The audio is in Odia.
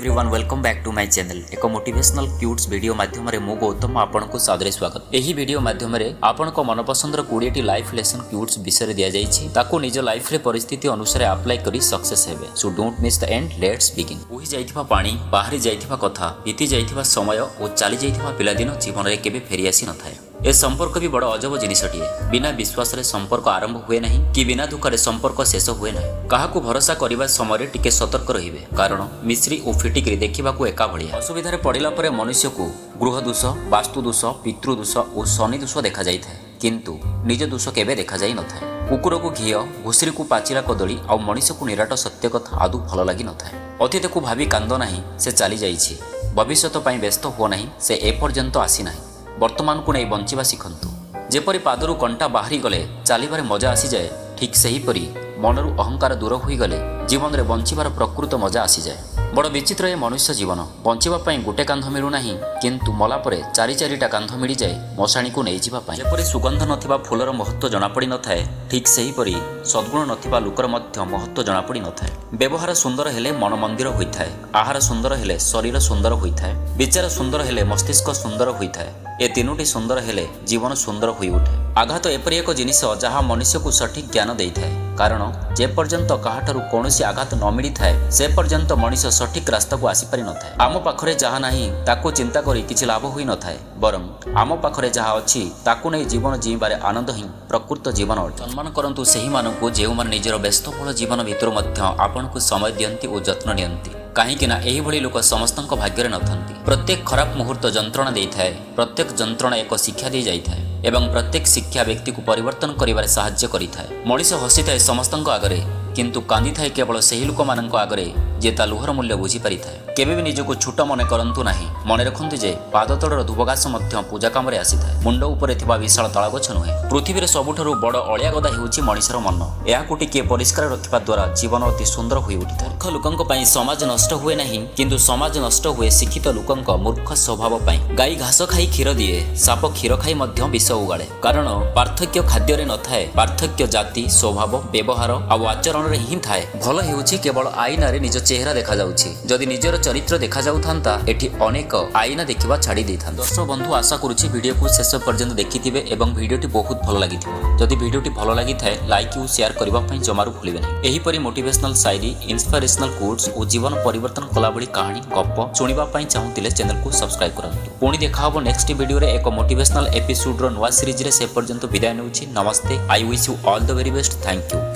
Everyone, welcome back to my channel. ଏକ ମୋଟିଭେସନାଲ କ୍ୱୋଟ୍ସ ଭିଡ଼ିଓ ମାଧ୍ୟମରେ ମୁଁ ଗୌତମ ଆପଣଙ୍କୁ ସାଦରେ ସ୍ୱାଗତ। ଏହି ଭିଡ଼ିଓ ମାଧ୍ୟମରେ ଆପଣଙ୍କ ମନପସନ୍ଦର 20ଟି ଲାଇଫ୍ ଲେସନ୍ କ୍ୱୋଟ୍ସ ବିଷୟରେ ଦିଆଯାଇଛି। ତାକୁ ନିଜ ଲାଇଫ୍ରେ ପରିସ୍ଥିତି ଅନୁସାରେ ଆପ୍ଲାଏ କରି ସକ୍ସେସ୍ ହେବେ। So don't miss the end. Let's begin. ବୋହି ଯାଇଥିବା ପାଣି, ବାହାରି ଯାଇଥିବା କଥା, ବିତି ଯାଇଥିବା ସମୟ ଓ ଚାଲି ଯାଇଥିବା ପିଲାଦିନ ଜୀବନରେ କେବେ ଫେରି ଆସି ନଥାଏ। ଏ ସମ୍ପର୍କ ବି ବଡ଼ ଅଜବ ଜିନିଷଟିଏ। ବିନା ବିଶ୍ୱାସରେ ସମ୍ପର୍କ ଆରମ୍ଭ ହୁଏ ନାହିଁ କି ବିନା ଧୋକାରେ ସମ୍ପର୍କ ଶେଷ ହୁଏ ନାହିଁ। କାହାକୁ ଭରସା କରିବା ସମୟରେ ଟିକେ ସତର୍କ ରହିବେ, କାରଣ ମିଶ୍ରି ଓ ଫିଟିକିରି ଦେଖିବାକୁ ଏକା ଭଳିଆ। ଅସୁବିଧାରେ ପଡ଼ିଲା ପରେ ମନୁଷ୍ୟକୁ ଗୃହ ଦୋଷ, ବାସ୍ତୁ ଦୋଷ, ପିତୃ ଦୋଷ ଓ ଶନି ଦୋଷ ଦେଖାଯାଇଥାଏ, କିନ୍ତୁ ନିଜ ଦୋଷ କେବେ ଦେଖାଯାଇ ନଥାଏ। କୁକୁରକୁ ଘିଅ, ଘୁଷୁରୀକୁ ପାଚିଲା କଦଳୀ ଆଉ ମଣିଷକୁ ନିରାଟ ସତ୍ୟ କଥା ଆଦୌ ଭଲ ଲାଗିନଥାଏ। ଅତୀତକୁ ଭାବି କାନ୍ଦ ନାହିଁ, ସେ ଚାଲିଯାଇଛି। ଭବିଷ୍ୟତ ପାଇଁ ବ୍ୟସ୍ତ ହୁଅ ନାହିଁ, ସେ ଏପର୍ଯ୍ୟନ୍ତ ଆସିନାହିଁ। ବର୍ତ୍ତମାନକୁ ନେଇ ବଞ୍ଚିବା ଶିଖନ୍ତୁ। ଯେପରି ପାଦରୁ କଣ୍ଟା ବାହାରିଗଲେ ଚାଲିବାରେ ମଜା ଆସିଯାଏ, ଠିକ୍ ସେହିପରି ମନରୁ ଅହଙ୍କାର ଦୂର ହୋଇଗଲେ ଜୀବନରେ ବଞ୍ଚିବାର ପ୍ରକୃତ ମଜା ଆସିଯାଏ। ବଡ଼ ବିଚିତ୍ର ଏ ମନୁଷ୍ୟ ଜୀବନ। ବଞ୍ଚିବା ପାଇଁ ଗୋଟେ କାନ୍ଧ ମିଳୁନାହିଁ, କିନ୍ତୁ ମଲା ପରେ ଚାରି ଚାରିଟା କାନ୍ଧ ମିଳିଯାଏ ମଶାଣିକୁ ନେଇଯିବା ପାଇଁ। ଯେପରି ସୁଗନ୍ଧ ନଥିବା ଫୁଲର ମହତ୍ତ୍ୱ ଜଣାପଡ଼ି ନଥାଏ, ଠିକ୍ ସେହିପରି ସଦ୍ଗୁଣ ନଥିବା ଲୋକର ମଧ୍ୟ ମହତ୍ତ୍ୱ ଜଣାପଡ଼ି ନଥାଏ। ବ୍ୟବହାର ସୁନ୍ଦର ହେଲେ ମନ ମନ୍ଦିର ହୋଇଥାଏ। ଆହାର ସୁନ୍ଦର ହେଲେ ଶରୀର ସୁନ୍ଦର ହୋଇଥାଏ। ବିଚାର ସୁନ୍ଦର ହେଲେ ମସ୍ତିଷ୍କ ସୁନ୍ଦର ହୋଇଥାଏ। ଏ ତିନୋଟି ସୁନ୍ଦର ହେଲେ ଜୀବନ ସୁନ୍ଦର ହୋଇଉଠେ। ଆଘାତ ଏପରି ଏକ ଜିନିଷ ଯାହା ମନୁଷ୍ୟକୁ ସଠିକ୍ ଜ୍ଞାନ ଦେଇଥାଏ, କାରଣ ଯେପର୍ଯ୍ୟନ୍ତ କାହାଠାରୁ କୌଣସି ଆଘାତ ନ ମିଳିଥାଏ, ସେ ପର୍ଯ୍ୟନ୍ତ ମଣିଷ ସଠିକ୍ ରାସ୍ତାକୁ ଆସିପାରିନଥାଏ। ଆମ ପାଖରେ ଯାହା ନାହିଁ, ତାକୁ ଚିନ୍ତା କରି କିଛି ଲାଭ ହୋଇନଥାଏ। ବରଂ ଆମ ପାଖରେ ଯାହା ଅଛି, ତାକୁ ନେଇ ଜୀବନ ଜୀଇଁବାରେ ଆନନ୍ଦ ହିଁ ପ୍ରକୃତ ଜୀବନ ଅଟେ। ସମ୍ମାନ କରନ୍ତୁ ସେହିମାନଙ୍କୁ, ଯେଉଁମାନେ ନିଜର ବ୍ୟସ୍ତବହୁଳ ଜୀବନ ଭିତରୁ ମଧ୍ୟ ଆପଣଙ୍କୁ ସମୟ ଦିଅନ୍ତି ଓ ଯତ୍ନ ନିଅନ୍ତି, କାହିଁକି ନା ଏହିଭଳି ଲୋକ ସମସ୍ତଙ୍କ ଭାଗ୍ୟରେ ନଥାନ୍ତି। ପ୍ରତ୍ୟେକ ଖରାପ ମୁହୂର୍ତ୍ତ ଯନ୍ତ୍ରଣା ଦେଇଥାଏ, ପ୍ରତ୍ୟେକ ଯନ୍ତ୍ରଣା ଏକ ଶିକ୍ଷା ଦେଇ ଯାଇଥାଏ ଏବଂ ପ୍ରତ୍ୟେକ ଶିକ୍ଷା ବ୍ୟକ୍ତିକୁ ପରିବର୍ତ୍ତନ କରିବାରେ ସାହାଯ୍ୟ କରିଥାଏ। ମଣିଷ ହସିଥାଏ ସମସ୍ତଙ୍କ ଆଗରେ, କିନ୍ତୁ କାନ୍ଦିଥାଏ କେବଳ ସେହି ଲୋକମାନଙ୍କ ଆଗରେ ଯିଏ ତା ଲୁହର ମୂଲ୍ୟ ବୁଝିପାରିଥାଏ। କେବେ ବି ନିଜକୁ ଛୋଟ ମନେ କରନ୍ତୁ ନାହିଁ। ମନେ ରଖନ୍ତୁ ଯେ ପାଦ ତଳର ଧୁବଘାସ ମଧ୍ୟ ପୂଜା କାମରେ ଆସିଥାଏ, ମୁଣ୍ଡ ଉପରେ ଥିବା ବିଶାଳ ତାଳଗଛ ନୁହେଁ। ପୃଥିବୀରେ ସବୁଠାରୁ ବଡ଼ ଅଳିଆ ଗଦା ହେଉଛି ମଣିଷର ମନ। ଏହାକୁ ଟିକିଏ ପରିଷ୍କାର ରଖିବା ଦ୍ୱାରା ଜୀବନ ଅତି ସୁନ୍ଦର ହୋଇ ଉଠିଥାଏ। ମୂର୍ଖ ଲୋକଙ୍କ ପାଇଁ ସମାଜ ନଷ୍ଟ ହୁଏ ନାହିଁ, କିନ୍ତୁ ସମାଜ ନଷ୍ଟ ହୁଏ ଶିକ୍ଷିତ ଲୋକଙ୍କ ମୂର୍ଖ ସ୍ୱଭାବ ପାଇଁ। ଗାଈ ଘାସ ଖାଇ କ୍ଷୀର ଦିଏ, ସାପ କ୍ଷୀର ଖାଇ ମଧ୍ୟ ବିଷ ଉଗାଳେ। କାରଣ ପାର୍ଥକ୍ୟ ଖାଦ୍ୟରେ ନଥାଏ, ପାର୍ଥକ୍ୟ ଜାତି, ସ୍ୱଭାବ, ବ୍ୟବହାର ଆଉ ଆଚରଣରେ ହିଁ ଥାଏ। ଭଲ ହେଉଛି କେବଳ ଆଇନାରେ ନିଜ ଚେହେରା ଦେଖାଯାଉଛି। ଯଦି ନିଜର ଚରିତ୍ର ଦେଖାଯାଉଥାନ୍ତା, ଏଠି ଅନେକ ଆଇନା ଦେଖିବା ଛାଡ଼ି ଦେଇଥାନ୍ତା। ଦର୍ଶକ ବନ୍ଧୁ, ଆଶା କରୁଛି ଭିଡ଼ିଓକୁ ଶେଷ ପର୍ଯ୍ୟନ୍ତ ଦେଖିଥିବେ ଏବଂ ଭିଡ଼ିଓଟି ବହୁତ ଭଲ ଲାଗିଥିବ। ଯଦି ଭିଡ଼ିଓଟି ଭଲ ଲାଗିଥାଏ, ଲାଇକ୍ ଓ ସେୟାର କରିବା ପାଇଁ ଜମାରୁ ଭୁଲିବେ ନାହିଁ। ଏହିପରି ମୋଟିଭେସନାଲ ସାଇରି, ଇନ୍ସପିରେସନାଲ କୋଟ୍ସ ଓ ଜୀବନ ପରିବର୍ତ୍ତନ କଲା ଭଳି କାହାଣୀ, ଗପ ଶୁଣିବା ପାଇଁ ଚାହୁଁଥିଲେ ଚ୍ୟାନେଲକୁ ସବସ୍କ୍ରାଇବ କରନ୍ତୁ। ପୁଣି ଦେଖା ହେବ ନେକ୍ସଟ ଭିଡ଼ିଓରେ ଏକ ମୋଟିଭେସନାଲ ଏପିସୋଡର ନୂଆ ସିରିଜରେ। ସେ ପର୍ଯ୍ୟନ୍ତ ବିଦାୟ ନେଉଛି। ନମସ୍ତେ। I wish you all the very best. Thank you.